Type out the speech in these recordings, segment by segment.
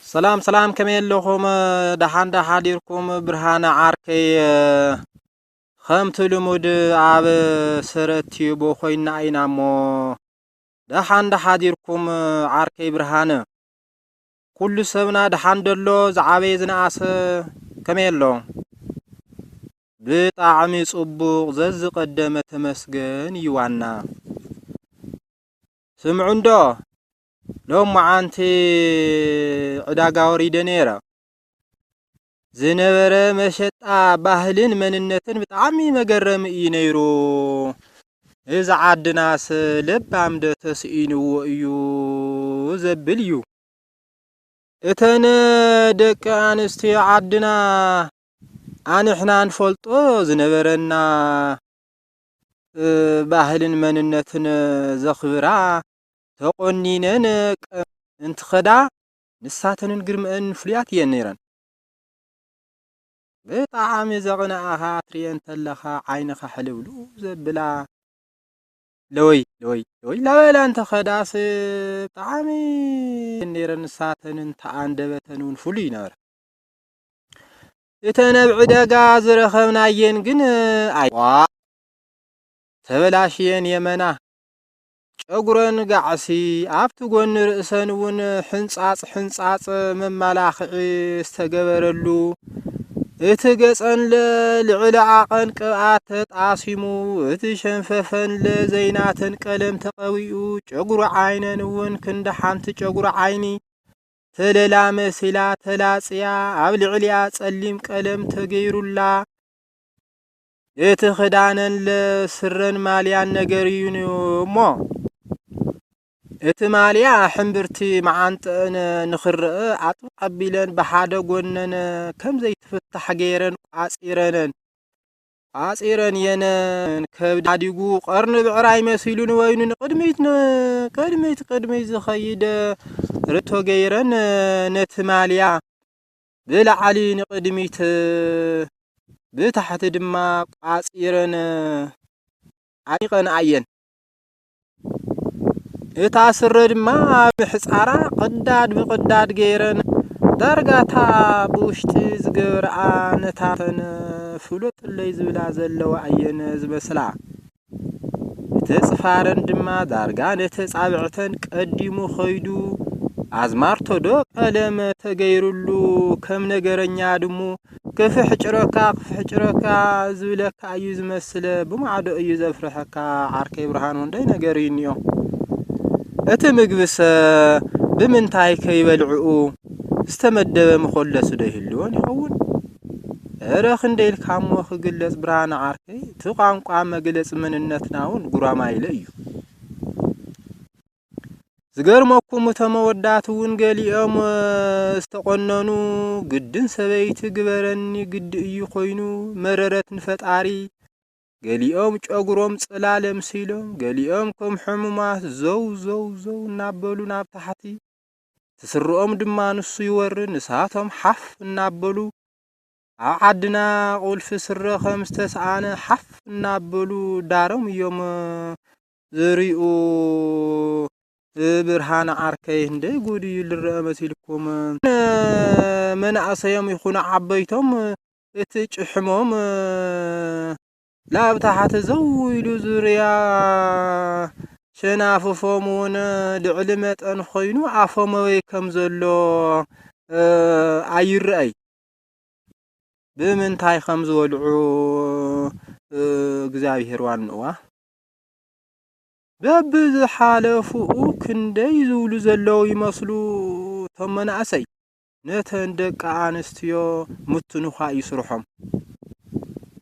ሰላም ሰላም፣ ከመይ ኣለኹም? ደሓን ዶ ሓዲርኩም? ብርሃነ ዓርከይ፣ ከምቲ ልሙድ ኣብ ሰረት ቲዩብ ኮይና ኢና እሞ፣ ደሓን ዶ ሓዲርኩም ዓርከይ ብርሃነ? ኩሉ ሰብና ደሓን ዶ ኣሎ? ዝዓበየ ዝነኣሰ ከመይ ኣሎ? ብጣዕሚ ጽቡቕ፣ ዘዝቐደመ ተመስገን እዩ ዋና። ስምዑ እንዶ፣ ሎማዓንቲ ዕዳጋ ወሪደ ነይረ። ዝነበረ መሸጣ ባህልን መንነትን ብጣዕሚ መገረሚ እዩ ነይሩ። እዚ ዓድናስ ለባም ዶ ተስኢንዎ እዩ ዘብል እዩ። እተን ደቂ ኣንስትዮ ዓድና ኣንሕና ንፈልጦ ዝነበረና፣ እ፣ ባህልን መንነትን ዘኽብራ፣ ተቆኒነን ቀ-፣ እንትኸዳ ንሳተንን ግርመአን ፍሉያት እየን ነይረን። ብጣዕሚ ዘቕንኣኻ ትርእየን ተለኻ ዓይንኻ ሕልብልብ ዘብላ። ለወይ፣ ለወይ፣ ለወይ ላበላ እንተ ኸዳስ ብጣዕሚ ነይረን ንሳተንን ተኣንደበተን እውን ፍሉይ ነበረ። እተን ኣብ ዕዳጋ ዝረኸብናየን ግን፣ ኣይ፣ ዋ፣ ተበላሽየን የመና። ጨጉረን ጋዕሲ፣ ኣብቲ ጎኒ ርእሰን እውን ሕንጻጽ ሕንጻጽ መመላኽዒ ዝተገበረሉ፣ እቲ ገጸንለ ልዕሊ ዓቐን ቅብኣት ተጣሲሙ፣ እቲ ሸንፈፈንለ ዘይናተን ቀለም ተቐቢኡ፣ ጨጉሪ ዓይነን እውን ክንዲ ሓንቲ ጨጉሪ ዓይኒ ተለላ መሲላ ተላጽያ፣ ኣብ ልዕሊኣ ጸሊም ቀለም ተገይሩላ፣ እቲ ክዳነንለ ስረን ማልያን ነገር እዩ እሞ፣ እቲ ማልያ ሕምብርቲ መዓንጥአን ንኽረአ ኣጥብቕ ኣቢለን ብሓደ ጎነን ከም ዘይትፍታሕ ገይረን ቋጺረነን። ቋጺረን የን። ከብዲ ሓዲጉ ቀርኒ ብዕራይ መሲሉ ንበይኑ ንቕድሚት ንቕድሚት ቅድሚት ዝኸይድ ርቶ ገይረን ነቲ ማልያ ብላዕሊ ንቕድሚት ብታሕቲ ድማ ቋጺረን ዓሚቐን ኣየን። እታ ስረ ድማ ምሕጻራ ቅዳድ ብቅዳድ ገይረን ዳርጋታ ብውሽጢ ዝገብርኣ ነታተን ፍሎጥለይ ዝብላ ዘለዋ እየን ዝመስላ። እቲ ጽፋረን ድማ ዳርጋ ነቲ ጻብዕተን ቀዲሙ ኸይዱ፣ ኣዝማርቶ ዶ ቀለም ተገይሩሉ፣ ከም ነገረኛ ድሙ፣ ክፍሕጭረካ፣ ክፍሕጭረካ ዝብለካ እዩ ዝመስል፣ ብማዕዶ እዩ ዘፍርሐካ፣ ዓርከይ ብርሃኑ፣ እንታይ ነገር እዩ እኒኦ? እቲ ምግብሰ ብምንታይ ከይበልዕኡ ዝተመደበ መኾለሲ ዶ ይህልዎን ይኸውን? እረ ክንደይ ኢልካ እሞ ክግለጽ ብርሃነ ዓርከይ፣ እቲ ቋንቋ መግለጺ መንነትና እውን ጉራማይለ እዩ። ዝገርመኩም እቶም ኣወዳት እውን ገሊኦም ዝተቆነኑ ግድን ሰበይቲ ግበረኒ ግዲ እዩ ኮይኑ፣ መረረት ንፈጣሪ። ገሊኦም ጨጉሮም ጽላል ኣምሲሎም፣ ገሊኦም ከም ሕሙማት ዘው ዘው ዘው እናበሉ ናብ ታሕቲ፣ እቲ ስረኦም ድማ ንሱ ይወርድ፣ ንሳቶም ሓፍ እናበሉ ኣብ ዓድና ቁልፊ ስረ ከም ዝተስኣነ ሓፍ እናበሉ ዳሮም እዮም ዝሪኡ። ብርሃነ ዓርከይ፣ እንደይ ጉድ እዩ ዝረአ መሲልኩም። መናእሰዮም ይኹኑ ዓበይቶም እቲ ጭሕሞም ላብ ታሕቲ ዘው ኢሉ ዙርያ ሸናፍፎም እውን ልዕሊ መጠን ኮይኑ ኣፎም ኣበይ ከም ዘሎ ኣይረኣይ። ብምንታይ ከም ዝበልዑ እግዚኣብሄር ዋንእዋ። በብዝሓለፍኡ ክንደይ ዝብሉ ዘለዉ ይመስሉ እቶም መናእሰይ። ነተን ደቂ ኣንስትዮ ምትንዃእ እዩ ስርሖም።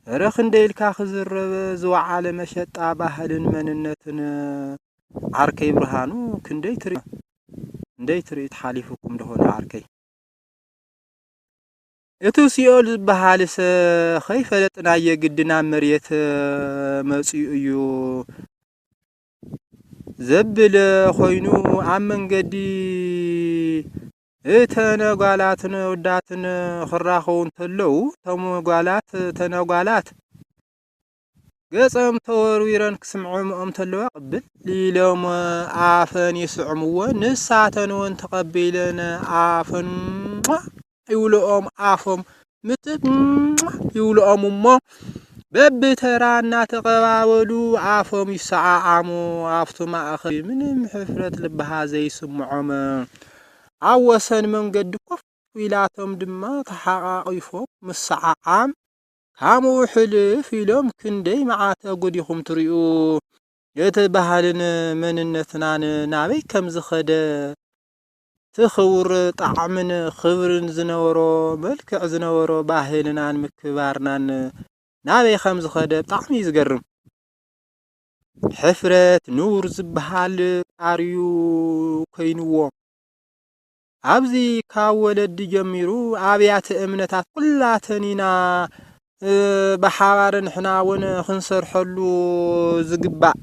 እረ ክንደይ ኢልካ ክዝረብ ዝወዓለ መሸጣ ባህልን መንነትን ዓርከይ ብርሃኑ፣ ክንደይ ትርኢ-፣ ክንደይ ትርኢት ሓሊፉኩም ደኾነ ዓርከይ? እቲ ሲኦል ዝበሃልሰ ኸይፈለጥናዮ ግዲ ናብ መሬት መጺኡ እዩ ዘብል ኾይኑ፣ ኣብ መንገዲ እተን ጓላትን ኣወዳትን ክራኸቡ እንተለዉ፣ እቶም ጓላት፣ እተን ጓላት ገጸም ተወርዊረን ክስምዕምኦም ተለዋ ቅብል ኢሎም ኣፈን ይስዕምዎ። ንሳተን እውን ተቐቢለን ኣፈን ሟ ይብልኦም ኣፎም ምጥጥ ሟ ይብልኦም እሞ በብተራ እናተቐባበሉ ኣፎም ይሰዓዓሙ። ኣብቲ ማእኸል ምንም ሕፍረት ልበሃ ዘይስምዖም ኣብ ወሰን መንገዲ ኮፍ ኢላቶም ድማ ተሓቓቒፎም ምስዓዓም፣ ከምኡ ሕልፍ ኢሎም ክንደይ መዓተ ጉድ ኢኹም ትሪኡ። እቲ ባህልን መንነትናን ናበይ ከም ዝኸደ፣ እቲ ክቡር ጣዕምን ክብርን ዝነበሮ፣ መልክዕ ዝነበሮ ባህልናን ምክብባርናን ናበይ ከም ዝኸደ ብጣዕሚ እዩ ዝገርም። ሕፍረት፣ ንውር ዝበሃል ቃርዩ ኮይንዎ። ኣብዚ ካብ ወለዲ ጀሚሩ ኣብያተ እምነታት ኩላተን ኢና፣ እ፣ ብሓባር ንሕና እውን ክንሰርሐሉ ዝግባእ።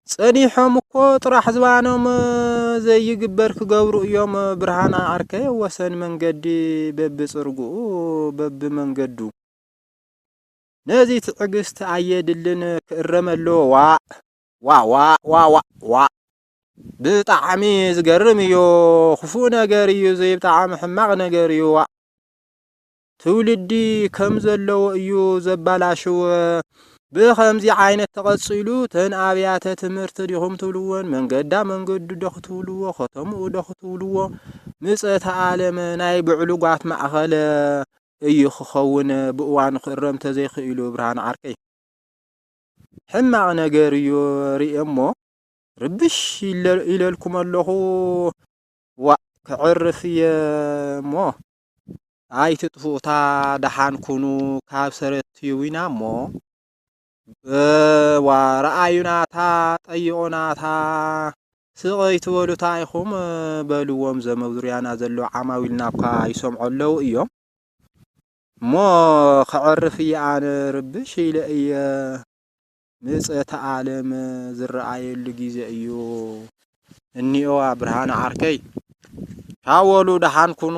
ጸኒሖም እኮ ጥራሕ ዝባኖም ዘይግበር ክገብሩ እዮም። ብርሃን ዓርከይ ወሰን መንገዲ በብጽርግኡ በብመንገዱ። ነዚ ትዕግስቲ ኣየድልን ክእረም ኣለዎ። ዋእ፣ ዋእ፣ ዋእ፣ ዋእ፣ ዋእ፣ ዋእ። ብጣዕሚ ዝገርም እዩ። ክፉእ ነገር እዩ፣ ዘይብጣዕሚ ሕማቕ ነገር እዩ። ዋእ። ትውልዲ ከም ዘለዎ እዩ ዘባላሽው። ብኸምዚ ዓይነት ተቐጺሉ፣ ተን ኣብያተ ትምህርቲ ዲኹም ትብልወን፣ መንገዳ መንገዱ ዶ ክትብልዎ፣ ከተምኡ ዶ ክትብልዎ፣ ምጸተ ዓለም ናይ ብዕሉጓት ማእኸል እዩ ክኸውን፣ ብእዋኑ ክእረም ተዘይኽኢሉ ብርሃን ዓርከይ። ሕማቕ ነገር እዩ ርእየ እሞ፣ ርብሽ ኢለ-፣ ኢለልኩም ኣለኹ። ዋእ፣ ክዕርፍ እየ እሞ፣ ኣይትጥፍኡታ፣ ደሓን ኩኑ፣ ካብ ሰረት ትህቡና እሞ፣ እ፣ ዋ፣ ረኣዩናታ፣ ጠይቑናታ፣ ስቕ ኣይትበሉታ ኢኹም፣ በልዎም። ዘመብ ዙርያና ዘለዉ ዓማዊልና እኳ ይሰምዑ ኣለዉ እዮም። እሞ ከዕርፍ እየ ኣነ፣ ርብሽ ኢለ እየ። ምጸተ ዓለም ዝረኣየሉ ግዜ እዩ እኒኦ፣ ብርሃነ ዓርከይ። ሻወሉ ደሓን ኩኑ።